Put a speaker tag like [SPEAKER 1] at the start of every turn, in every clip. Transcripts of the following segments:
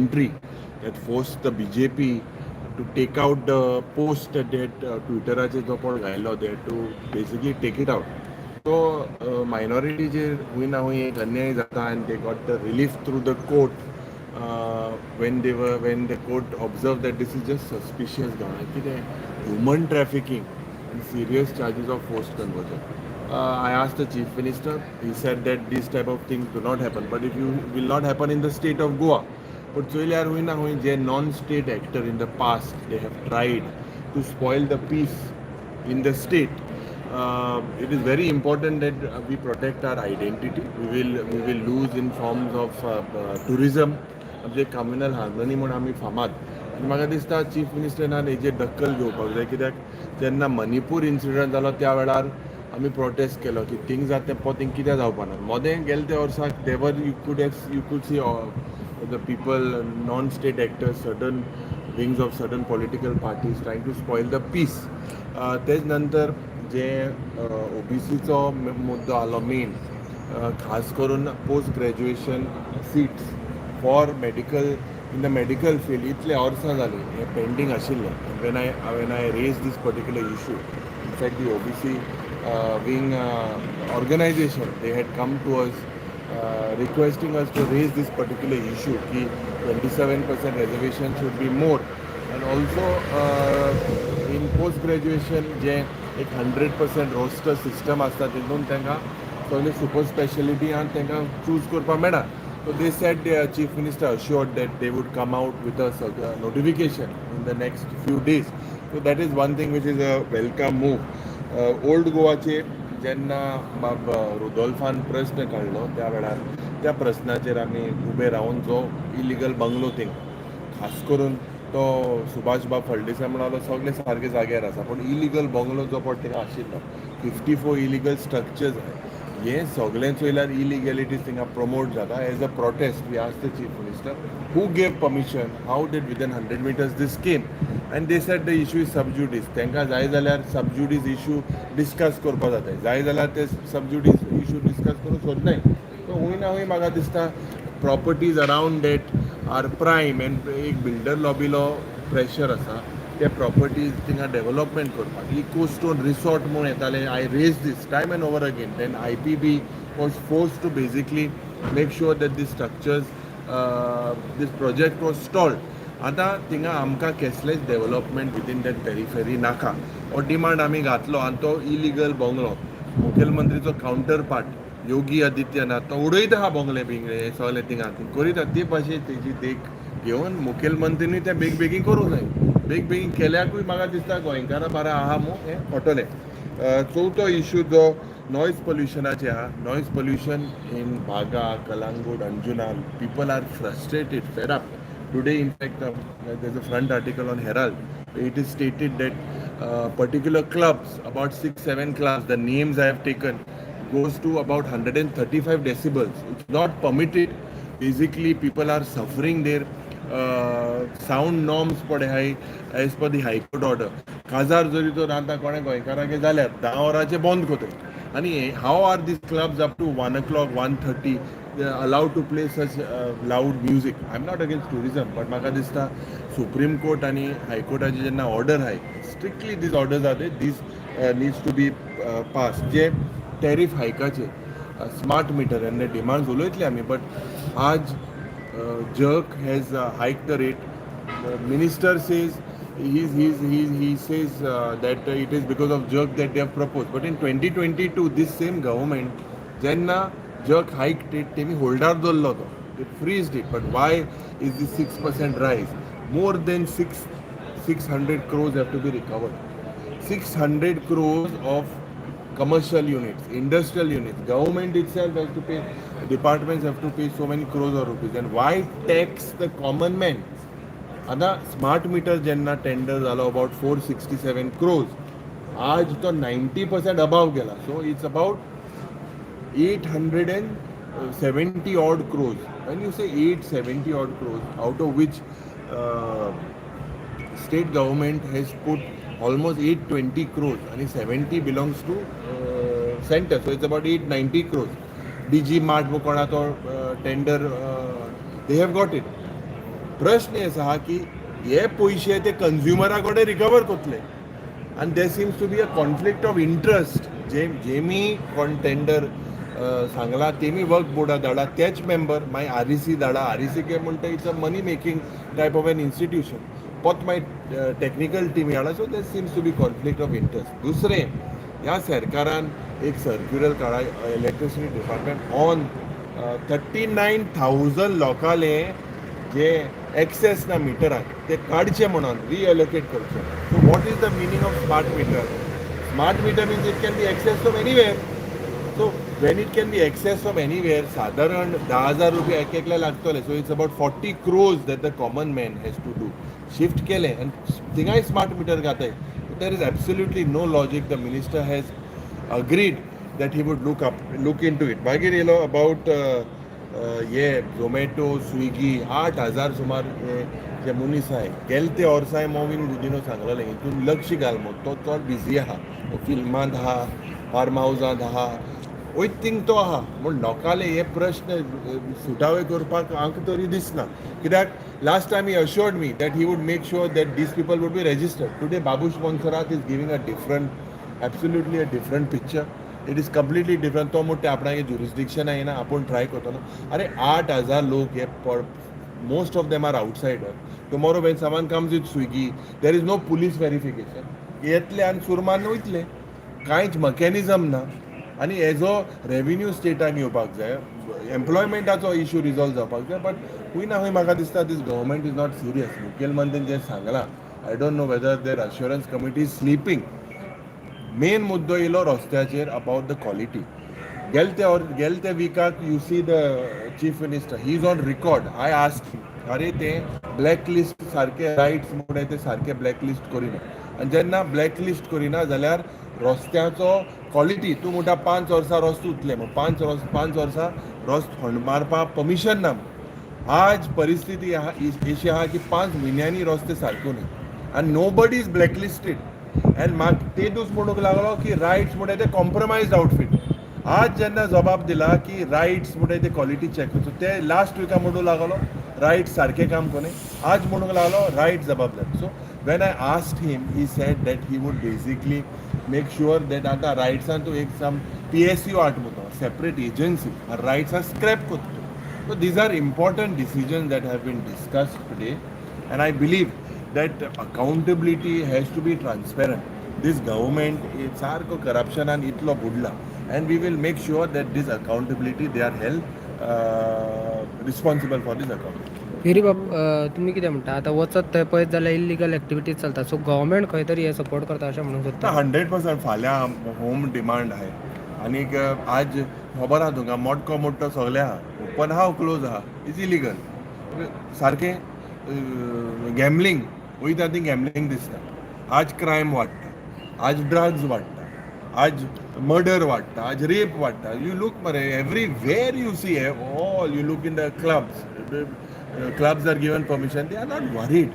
[SPEAKER 1] country that forced the BJP to take out the post that ट्विटराचेर जो कोण घायलो, they to basically take it out. So मायनॉरिटीचेर खूंय ना खूंय एक अन्याय जाता आनी they got the relief through the court when the court observed that this is just suspicious गांव कितें human trafficking and serious charges of forced conversion. I asked the chief minister, he said that these type of things do not happen, but if you will not happen in the state of Goa. But चोयल्यार खूंय ना खूंय जे non state actor in the past, they have tried to spoil the peace in the state. It is very important that we protect our identity. We will lose in forms of tourism. आमचे communal harmony म्हूण आमी फामाद आनी म्हाका दिसता chief मिनिस्टरान हेजेर दखल घेवपाक जाय, कित्याक जेन्ना मणिपूर इन्सिडंट जालो त्या वेळार आमी प्रोटेस्ट केलो की थिंग जाता तें पोतींग कित्याक जावपा ना. मोदें गेले त्या वर्साक there you could see the people, non state actors, certain wings of certain political parties trying to spoil the peace. तेज नंतर जे ओबीसीचो मुद्दो आलो मेन, खास करून post graduation seats for medical, in the medical field, इतले वर्सां जालीं हें पेंडींग आशिल्लें. When I raise this particular issue, in fact the OBC wing organization, they had come to us requesting us to raise this particular issue ki 27% reservation should be more and also in post graduation जे एक 100% roster system आसता, तितून तांकां सगळे super speciality आनी तांकां choose करपाक मेळना. So they said the chief minister assured that they would come out with a notification in the next few days. So that is one thing which is a welcome move. Old गोवाचे जेन्ना बाब रुदोल्फान प्रस्न काडलो, त्या वेळार त्या प्रस्नाचेर आमी उबे रावन जो इलिगल बंगलो थिंग, खास करून तो सुभाष बाब फळदेसाय म्हणालो सगळे सारके जाग्यार आसा, पूण इलिगल बंगलो जो पळय थिंगा आशिल्लो, 54 इलिगल स्ट्रक्चर्स आहाय. हे सगळें चोयल्यार इलिगॅलिटीज थिंगा प्रमोट जाता. As a protest we asked the chief minister who gave permission, how did within 100 meters this came, and they said the issue is sub judice. तांकां जाय जाल्यार सब ज्युडीस इशू डिस्कस करपा जाता, जाय जाल्यार ते सब ज्युडीस इशू डिस्कस करूंक सोदनाय. सो खूंय ना खूंय म्हाका दिसता properties around that are prime and एक बिल्डर लॉबीलो प्रेशर आसा ते प्रॉपर्टीज थिंगा डेव्हलपमेंट करपाक. इको स्टोन रिसॉर्ट म्हूण येताले. I raise this time and over again. Then IPB was forced to basically make sure that the structures, this project was stalled. आतां थिंगा आमकां कसलेंच डेव्हलपमेंट विदीन that periphery नाका हो डिमांड आमी घातलो. आनी तो illegal bungalow, मुखेलमंत्रीचो counter part Yogi Adityanath तो उडयता आहा बंगले बिंगले हे सगळे थिंगा थिंग करीत. ते भाशेन तेजी देख घेवन मुखेलमंत्रीनूय तें बेग बेगीन करूंक जाय. बेग बेगीन केल्याकूय म्हाका दिसता गोंयकारां बारा आहा मू हें कळटलें. चवथो इशू जो नॉयज पोल्युशनाचे आहा. Noise pollution in Baga, Calangute, Anjuna, people are frustrated, fed up. Today, in fact, there's a front article on Herald. It is stated that particular clubs, about six, seven clubs, the names I have taken, goes to about 135 decibels. It's not permitted. Basically, people are suffering their sound norms पडे हाय as per the High Court order. काजार जरी तर आतां कोणें गोंयकारांगे जाल्यार 10 वरांचेर बंद करतले आनी how are these clubs up to 1 o'clock, 1:30 allowed to play such loud music? I am not against tourism, but म्हाका दिसता सुप्रीम कोर्ट आनी हायकोर्टाची जेन्ना ऑर्डर आहाय, strictly these orders are, these needs to be pass. जे tariff हायकाचे, smart meter आनी demands उलयतले आमी, बट आज JERC has hiked the rate. The minister says he says that it is because of JERC that they have proposed. But in 2022, this same government, जेन्ना JERC hiked it, तेमी holder दवरलो तो. They freezed it. But why is this 6% rise? More than 600 crores have to be recovered. 600 crores of commercial units, industrial units, government itself has to pay, departments have to pay so many crores of rupees. And why tax the common man? आतां smart meter जेन्ना tender जालो, about 467 crores, आज तो 90% above गेला. So it's about 870 odd crores. When you say 870 odd crores, out of which state government has put almost 820 crores and 70 belongs to center, so it's about 890 crores. DG Mart कोणा तो tender, they have got it. प्रश्न आसा की हे पयशे ते कंज्युमरा कडेन recover करतले आनी there seems to be a conflict of interest. J Jamie कोण टेंडर सांगला, तेमी वर्क बोर्डा धाडा, तेच मेंबर मागीर आरईसी धाडा. आरईसी के म्हणटा, it's a money making type of an institution. परत मागीर टॅक्निकल टीम हाडा. So there seems to be conflict of interest. दुसरें, ह्या सरकारान एक सर्क्युलर काडा, इलेक्ट्रिसिटी डिपार्टमेंट ऑन 39,000 लोकांले जे एक्सेस ना मिटराक, ते काडचे म्हणून, रिएलोकेट करचे. So what is the meaning of smart meter? Smart meter means it can be access from anywhere. So when it can be access from anywhere, सादारण 10,000 रुपया एक एकल्या लागतले. So it's about 40 crores that the common man has to do. Shift केलें आनी थिंगाय smart meter घाताय. There is absolutely no logic. The minister has agreed that he would look into it. मागीर येयलो अबाउट हे झोमॅटो, स्विगी, 8000 सुमार हे जे मनीस आहाय. गेले ते वर्साय मॉविन गुदिन्हो सांगलेलें, हितून लक्ष घाल म्हूण. तो चड बिजी आहा, तो फिल्मांत आहा, फार्म हावजांत आहा, वयत थिंग तो आहा. म्हूण लोकांले हे प्रश्न सुटावे करपाक हांकां तरी दिसना, कित्याक last time he assured me that he would make sure that these people would be registered. Today Babush Monserrate is giving a different, absolutely a different picture. It is completely different. तो म्हणटा आपणागे jurisdiction येना, आपूण try करतलो. अरे, 8000 लोक हे पड, most of them are outsider. Tomorrow when someone comes with Swiggy, there is no police verification. येतले आनी सुरमान वयतले, कांयच मॅकॅनिजम ना. आनी हेजो रेविन्यू स्टेटाक येवपाक जाय, एम्प्लॉयमेंटाचो इशू रिजॉल्व जावपाक जाय. बट खंय ना खंय म्हाका दिसता this government is not serious. मुखेलमंत्र्यान जें सांगलां, I don't know whether their assurance committee is sleeping. Main मुद्दो येयलो रस्त्याचेर, अबाउट the quality. गेले ते or गेले ते विकाक you see the chief minister, he is on record. I ask, अरे, ते ब्लॅक लिस्ट सारके रायट्स म्हणून ते सारके ब्लॅक लिस्ट करिना आनी जेन्ना ब्लॅक लिस्ट करिना जाल्यार रस्त्याचो क्वॉलिटी, तूं म्हणटा 5 वर्सां रस्तो उरतले म्हूण, 5 वर्सां रस्तो खण मारपाक परमिशन ना. आज परिस्थिती आहा अशी आहा की 5 म्हयन्यांनी रस्ते सारको न्ही आनी nobody is blacklisted. And म्हाका ते दीस म्हणूंक लागलो की रायट्स म्हणटा ते कॉम्प्रोमायज आउटफीट. आज जेन्ना जबाब दिला की रायट्स म्हणटा ते क्वॉलिटी चॅक करचो, ते लास्ट विका म्हणूंक लागलो रायट्स सारकें काम कोन्नाय, आज म्हणूंक लागलो रायट जबाबदार. So when I asked him, he said that he would basically make sure that आतां रायट्सान तूं एक सम पीएसयू हाड म्हणतो, सेपरेट एजन्सी, रायट्सां स्क्रॅप करता. So these are important decisions that have been discussed today, and I believe that accountability has to be transparent. This government is सारको करप्शनान इतलो बुडला and we will make sure that this accountability, they are held responsible for this accountability.
[SPEAKER 2] फेरी बाब, तुमी कितें म्हणटा, आतां वचत थंय पळयत जाल्यार इल्लिगल एक्टिविटीज चलता, सो गव्हर्मेंट खंय तरी हे सपोर्ट करता अशें म्हणूंक सोदता?
[SPEAKER 1] 100%. फाल्यां होम डिमांड आहे आनीक आज खबर आहा तुमकां, मोटको मोटो सगळें आहा, ओपन आहा, क्लोज आहा, is illegal. सारकें गॅमलिंग वयता ती गॅमलिंग दिसता. आज क्रायम वाडटा, आज ड्रग्स वाडटा, आज मर्डर वाडटा, आज रेप वाडटा. You look मरे, everywhere you see all, you look in the clubs, clubs are given permission, they are not worried.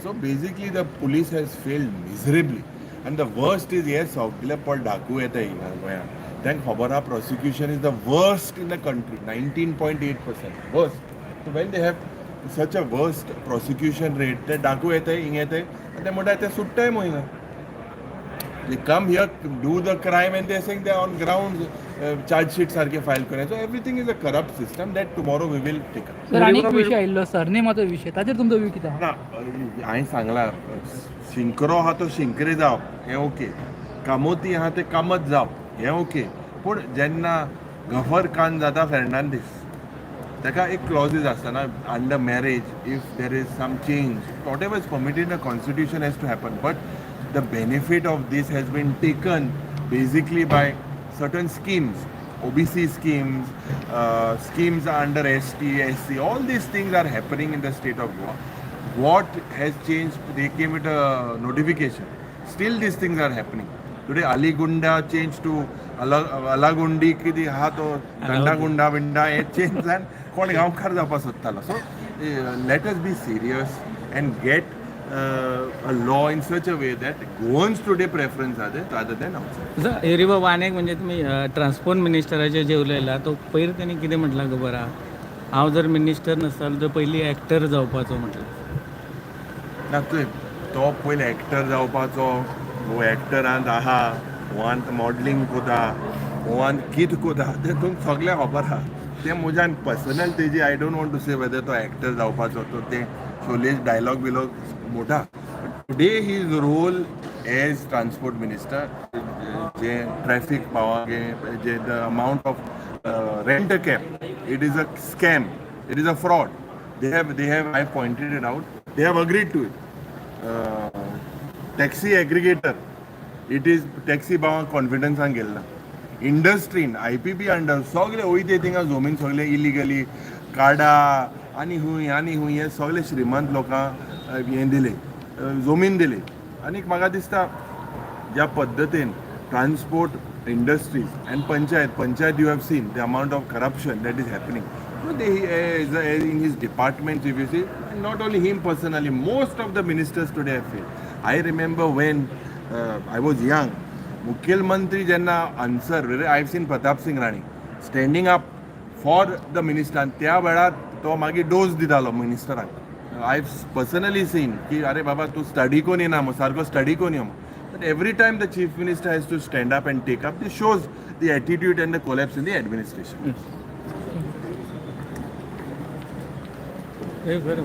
[SPEAKER 1] So basically the police has failed miserably. And the worst is हे सगळे पळ डाकू येता हिंगा गोंयांत, तांकां खबर आहा prosecution is the worst in the country, 19.8% worst. So when they have such a worst prosecution rate, ते डाकू येताय, हिंगा येताय आनी ते म्हणटा ते सुट्टाय मग हिंगा. They come here, do the crime, and they're saying they're on grounds, charge sheet सारखे फायल करूया. So everything is a corrupt system that tomorrow we will take up.
[SPEAKER 3] Sir, आनी एक विशय आयिल्लो, सरनेमाचो विशय, ताचेर तुमचो व्यू कितें आहा?
[SPEAKER 1] ना, हांवें सांगलां, शिंकरो आहा तो शिंकरे जावप हें ओके, कामोती आहा ते कामत जावप हें ओके, पूण जेन्ना गफर खान जाता फेर्नांदीस, ताका एक क्लॉजीज आसता ना, under marriage if there is some change, whatever is permitted in the constitution has to happen. But the benefit of this has been taken basically by certain schemes, OBC schemes, schemes under ST, SC, all these things are happening in the state of Goa. What has changed? They came with a notification. Still, these things are happening. Today, Aligunda changed to Alagundi, कितें आहा तो गंडा विंडा हे change जावन कोण गांवकार जावपाक सोदतालो. So let us be serious and get a law in such a way that Goans today preference are there rather than outside.
[SPEAKER 4] Sir, हेरी बाबा, आनी एक म्हणजे तुमी ट्रान्सपोर्ट मिनिस्टराचेर जे उलयला, तो पयर तेणी कितें म्हटलां खबर आहा? हांव जर मिनिस्टर नासतालो तर पयलीं एक्टर जावपाचो म्हटलें.
[SPEAKER 1] ना, थंय तो पयले एक्टर जावपाचो हो एक्टरांत आहा, गोवांत मॉडलिंग कोता, गोवान कित कोता तें तुमकां सगळें खबर आहा. तें म्हज्यान पर्सनल तेजी I don't want to say whether तो एक्टर जावपाचो तो तें शोले डायलॉग बिलॉग मोठा. Today his role as transport minister, जे ट्रॅफिक पावागे, जे the amount of rent cab, it is a scam, it is a fraud. They have I pointed it out, they have agreed to it. Taxi aggregator, it is taxi भावांक कॉन्फिडन्सान गेल्ला. इंडस्ट्रीन IPP under सगळे वयते थिंगा जमीन सगळे illegally काडा आनी हुंय आनी हुंय हे सगळे श्रीमंत लोकांक हें दिले, जमीन दिली. आनीक म्हाका दिसता ज्या पद्दतीन transport industries and panchayat, panchayat, you have seen the amount of corruption that is happening. So they, as in his department, if you see, and not only him personally, most of the ministers today have failed. I remember when I was young, मुख्यमंत्री जेन्ना answer, I have seen Pratap Singh Rane standing up for the minister आनी त्या वेळार तो मागीर dose दितालो मिनिस्टराक. I personally scene की अरे बाबा, तूं स्टडी कोन येना मो, सारको स्टडी कोन यो. But every time the chief minister has to stand up and take up, this shows the attitude and the collapse in the administration.
[SPEAKER 4] हे बरें.